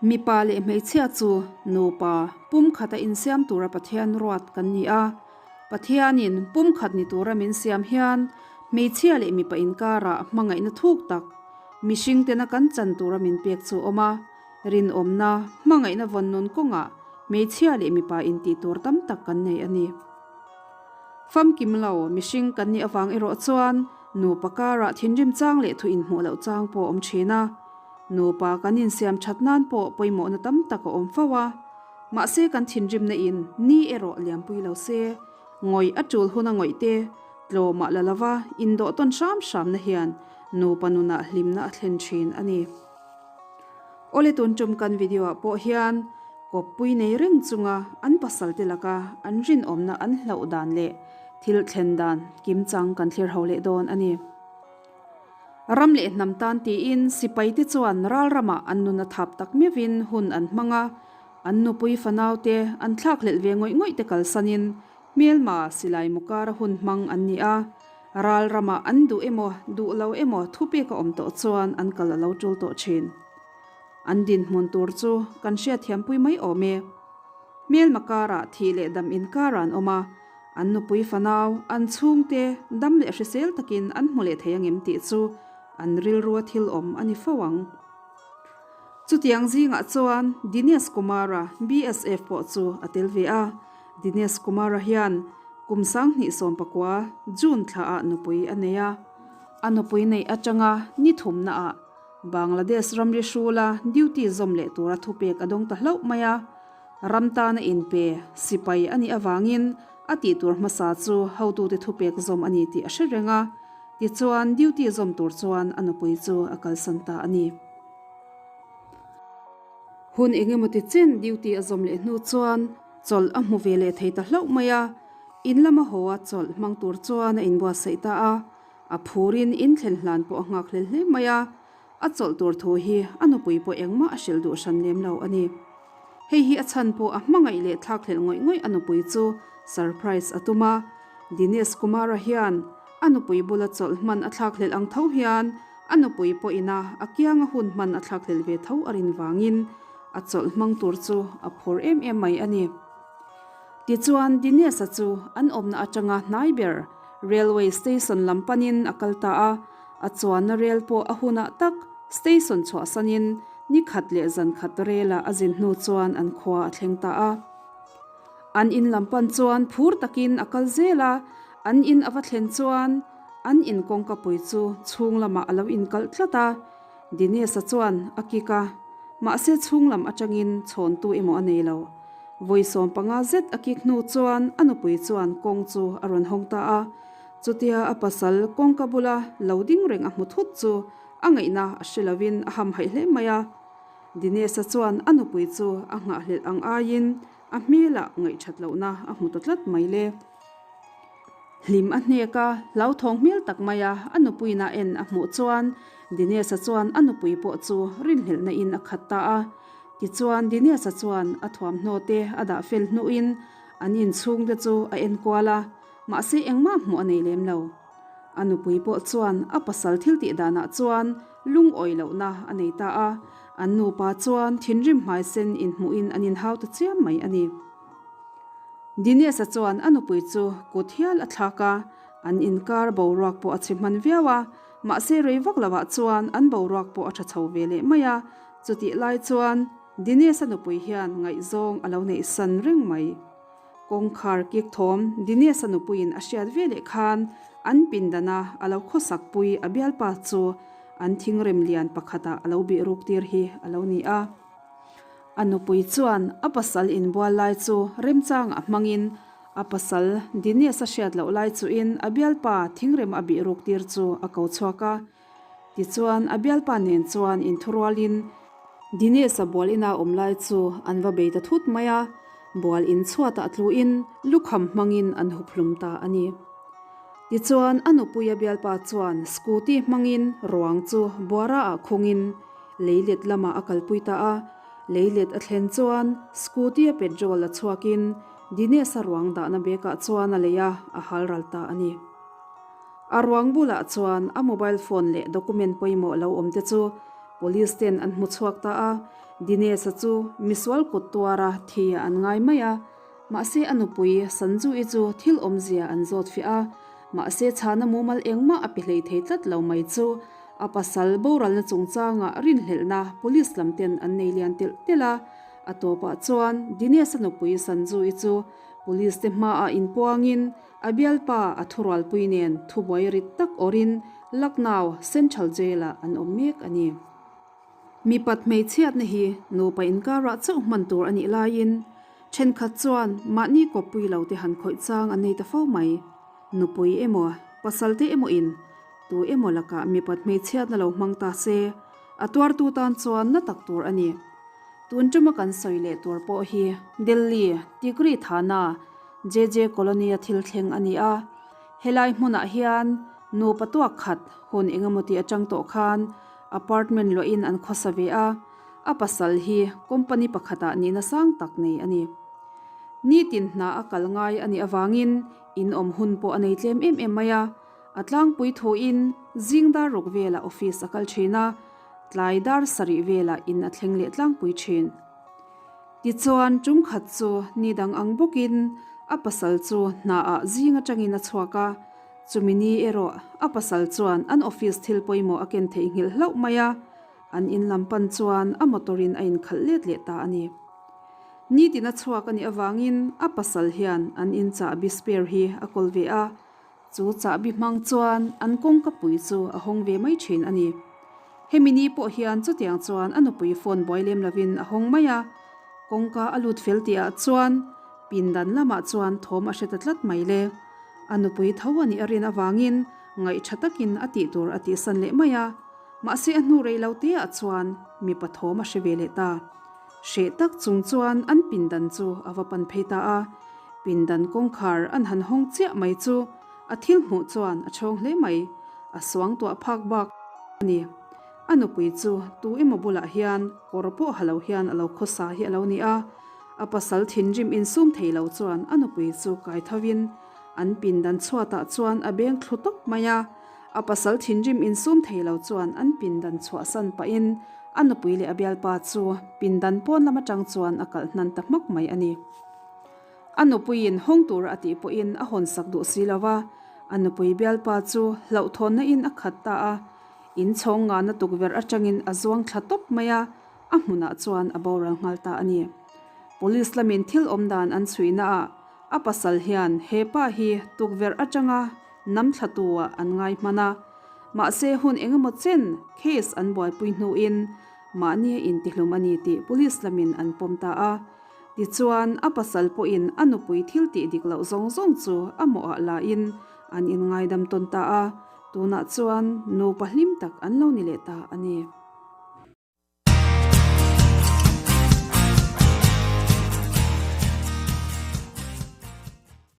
Mipa leh hmeichhia chu nupa pumkhata insiam tura Pathian ruat kan ni a. Pathianin pumkhat ni tura min siam hian hmeichhia leh mipa inkarah hmangaihna thuk tak, mihring tena kan chan tura min pek chu a awm a. Rinawmna, hmangaihna vawn nun kawngah hmeichhia leh mipa intih tur tam tak kan nei a ni. Famkim lo, mihring kan nih avang erawh chuan nupa karah thinrim chang leh thu inhmuh loh chang pawh a awm thin a. Nupa kan insiam that nan pawh pawimawhna tam tak a awm fo a. Mahse kan thinrimna in ni erawh liampui lo se, ngawih a tul huna ngawih te, tlawmah la lova indawh tawn hram hramna hian nupa nunah hlimna a thlen thin a ni. Awle tun tum kan video ah pawh hian kawppui nei reng chunga an pasal te laka an rinawmna an hlauh dan leh thil thlen dan kimchang kan thlir ho leh dawn a ni. Ram leh hnam tan tiin sipai te chuan ral ramah an nun a thap tak meuhin hun an hmang a, an nupui fanau te an thlakhlelh ve ngawih ngawih te kalsanin Hmelma silai mukara hun hmang an ni a, ral ramah an duh emaw duh lo emaw thupek a awm tawh chuan an kal a lo tul tawh thin. An dinhmun tur chu kan hriatthiampui mai awm e. Hmelma karah thih leh dam inkar an awm a, an nupui fanau, an chhungte dam leh hrisel takin an hmu leh thei angem tih chu an rilrua thil awm a ni fo ang. Chutiang zingah chuan Dinesh Kumara, BSF pawh chu a tel ve a. Dinesh Kumara hian kum 2019 June thlaah nupui a nei a. A nupui neih atanga ni thumnaah Bangladesh ramri hrula duty zawm leh tura thupek a dawng ta hlauh mai a. Ram tana inpe sipai a nih avangin a tih tur hmasa chu hotute thupek zawm a ni tih a hre reng a. Tichuan duty zawm tur chuan a nupui chu a kalsan ta a ni. Hun engemaw ti chen duty a zawm leh hnu chuan chawlh a hmu ve leh thei ta hlauh mai a, in lama haw a chawlh hmang tur chuan a inbuatsaih ta a, a phurin in thlen hlan pawh a nghak hlel hle mai a, a chawlh tur thu hi a nupui pawh engmah a hrilh duh hran lem lo a ni. Hei hi a chhan pawh a hmangaih leh thlak hlelh ngawih ngawih a nupui chu surprise a tum a, Dinesh Kumara hian a nupui bula chawlh hman a thlak hlelh ang tho hian A nupui pawhin a a kianga hun hman a thlakhlelh ve tho a rin vangin a chawlh hmang tur chu a phur em em mai a ni. Tichuan, Dinesh-a chu an awmna atanga hnai ber Railway Station lam panin a kal ta a, a chuanna rel pawh a hunah tak station chhuahsanin ni khat leh zan khat rela a zin hnu chuan an khua a thleng ta a. An in lam pan chuan phur takin a kal zel a, an in a va thlen chuan An in kawngka pui chu chhung lamah a lo inkalh tlat a, Dinesh-a chuan a kik a, mahse chhung lam atangin chhawntu emaw a nei lo. Vawi 15 zet a kik hnu chuan a nupui chuan kawng chu a rawn hawng ta a, chutia a pasal kawngka bula lo ding reng a hmu thut chu a ngaihna a hre lovin a hamhaih hle mai a. Dinesh-a chuan a nupui chu a nghahhlelh ang aiin a hmelah ngaihthat lohna a hmu ta tlat mai le. Hlim a hnek a, hlauthawng hmel tak maia a nupuiin a en a hmuh chuan Dinesh-a chuan a nupui pawh chu rinhlelhna in a khat ta a. Tichuan Dinesh-a chuan a thuamhnaw te a dah fel hnuin an inchhung te chu a en kual a, mahse engmah hmuh a nei lem lo. A nupui pawh chuan a pasal thil tih danah chuan lungawi lohna a nei ta a, an nupa chuan thinrim hmaisen inhmuhin an inhau ta chiam mai a ni. Dinesh-a chuan a nupui chu kut hial a thlak a, an inkar boruak pawh a chhe hman viau a, mahse rei vak lovah chuan an boruak pawh a tha chho ve leh mai a, chutih lai chuan Dinesh-a nupui hian ngaihzawng a lo neih san reng mai. Kawngkhar kik thawm Dinesh-a nupuiin a hriat ve leh khan an pindana a lo khawsak pui a bialpa chu an thingrem lian pakhatah a lo bih ruk tir hi a lo ni a. A nupui chuan a pasal inbual lai chu remchangah hmangin a pasal Dinesh a hriat loh lai chuin a bialpa thingrem a bih ruk tir chu a ko chhuak a. Tichuan a bialpa nen chuan inthurualin Dinesh-a bual ina awm lai chu an va bei ta thut mai a, bual in chhuatah tluin lukham hmangin an hup hlum ta a ni. Tichuan a nupuia bialpa chuan scooty hmangin ruang chu buara-ah khungin Leilet lamah a kalpui ta a, leilet a thlen chuan scooty a petrol la chhuakin Dinesh-a ruang dahna bag-ah chuan a lei a, a hal ral ta a ni. A ruang bulah chuan a mobile phone leh document pawimawh lo awm te chu Police ten an hmu chhuak ta a, Dinesh-a chu misual kut tuara thi ah an ngai mai a. Mahse a nupui Sanju-i chu thil awmzia an zawt fiah a, mahse chhana mumal engmah a pe hlei thei tlat lo mai chu a pasal boralna chungchangah rinhlelhna police lam ten an nei lian telh telh a. A tawpah chuan Dinesh-a nupui Sanju-i chu police te hmaah inpuangin a bialpa a thurualpui nen thubuai rit tak awrin Lucknow Central Jail-ah an awm mek a ni. Mipat hmeichhiatna hi nupa inkarah chauh hman tur a nih laiin thenkhat chuan mahni kawppui lo te han khawih chang an nei ta fo mai. Nupui emaw, pasal te emaw in tu emaw lakah mipat hmeichhiatna lo hmang ta se, a tuartu tan chuan na tak tur a ni. Tun tuma kan sawi leh tur pawh hi Delhi, Tikri Thana, JJ Colony-a thil thleng a ni a. Helai hmunah hian nupa tuak khat hun engemaw tih atang tawh khan apartment luahin an khawsa ve a, a pasal hi company pakhatah nihna sang tak nei a ni. Nitin hna a kal ngai a nih avangin in awm hun pawh a nei tlem em em mai a, a tlangpui thuin zing dar ruk velah office a kal thin a, tlai dar sarih velah in a thleng leh tlangpui thin. Tichuan tum khat chu ni dang ang bawkin a pasal chu hnaah zing atangin a chhuak a, chumi ni erawh a pasal chuan an office thil pawimawh a ken theihnghilh hlauh mai a, an in lam pan chuan a motor in a inkhalh let leh ta a ni. Nitin a chhuak a nih avangin a pasal hian an in chahbi spare hi a kawl ve a, Chu chahbi hmang chuan an kawngka pui chu a hawng ve mai thin a ni. Hemi ni pawh hian chutiang chuan a nupui phone buai lem lovin a hawng mai a, kawngka a lut fel tihah chuan pindan lamah chuan thawm a hre ta tlat mai le. A nupui tho a nih a rin avangin ngaih tha takin a tih tur a tihsan leh mai a, mahse a hnu rei lo teah chuan mipa thawm a hre ve leh ta. Hreh tak chung chuan an pindan chu a va pan phei ta a. Pindan kawngkhar an han hawng chiah mai chu a thil hmuh chuan a chhawng hle mai, a suang tuah phak bak a ni. A nupui chu tu emaw bulah hian kawr pawh ha lo hian a lo khawsa hi a lo ni a, a pasal thinrim insum thei lo chuan a nupui chu kai tho in an pindan chhuatah chuan a beng thlu tawp mai a, a pasal thinrim insum thei lo chuan an pindan chhuahsan pahin a nupui leh a bialpa chu pindan pawn lam atang chuan a kalh hnan ta hmak mai a ni. A nupuiin hawng tura a tih pawhin a hawn sak duh si lo va, a nupui bialpa chu hlauhthawnna in a khat ta a, in chhawng ngahna tukverh atangin a zuang thla tawp mai a, a hmunah chuan a boral nghal ta a ni. Police lamin thil awm dan an chhuihna ah a pasal hian he pa hi tukverh atanga nam thla tu ah an ngai hman a, mahse hun engemaw chen case an buaipui hnuin mahni a intihlum a ni tih police lamin an pawm ta a. Tichuan, a pasal pawhin a nupui thil tih dik loh zawng zawng chu a mawhah lain an inngaidam tawn ta a, tunah chuan nupa hlim tak an lo ni leh ta a ni.